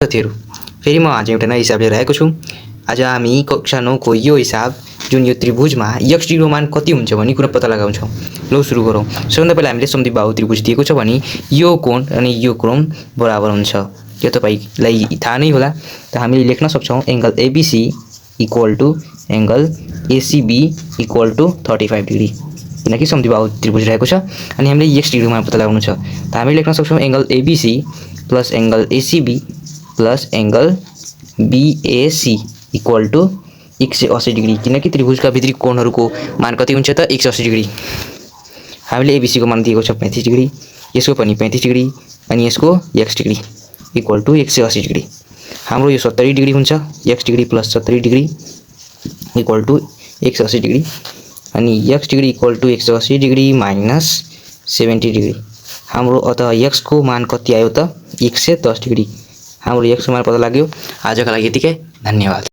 साथीहरु फेरि म आज एउटा नयाँ हिसाब लिएर आएको छु। आज हामी कक्षा 9 को यो हिसाब जुन यो त्रिभुजमा x डिग्रीको मान कति हुन्छ भन्ने कुरा पत्ता लगाउँछौं। ल सुरु गरौँ। सबभन्दा पहिला हामीले समद्विबाहु त्रिभुज दिएको छ भने यो कोण अनि यो कोण बराबर हुन्छ। यो तपाईलाई थाहा नै होला। त हामीले लेख्न सक्छौं angle ABC equal to angle ACB equal to 35 degree. किनकि समद्विबाहु त्रिभुज रहेको छ अनि हामीले x डिग्रीको मान पत्ता लगाउनु छ। त हामीले लेख्न सक्छौं angle ABC plus angle ACB plus angle BAC equal to 180 degree. किनकि त्रिभुजका भित्री कोणहरुको मान कति हुन्छ त 180 डिग्री। हामीले ABC को मान दिएको छ 35 डिग्री, यसको पनि 35 डिग्री अनि यसको x degree equal to 180 degree. हाम्रो यो 70 डिग्री हुन्छ। x degree plus 70 degree equal to 180 degree अनि x degree equal to 180 degree minus 70 degree. हाम्रो अतः x को मान कति आयो त 110 डिग्री। हाम्रो x को मान पत्ता लाग्यो। आजका लागि यतिकै, धन्यवाद।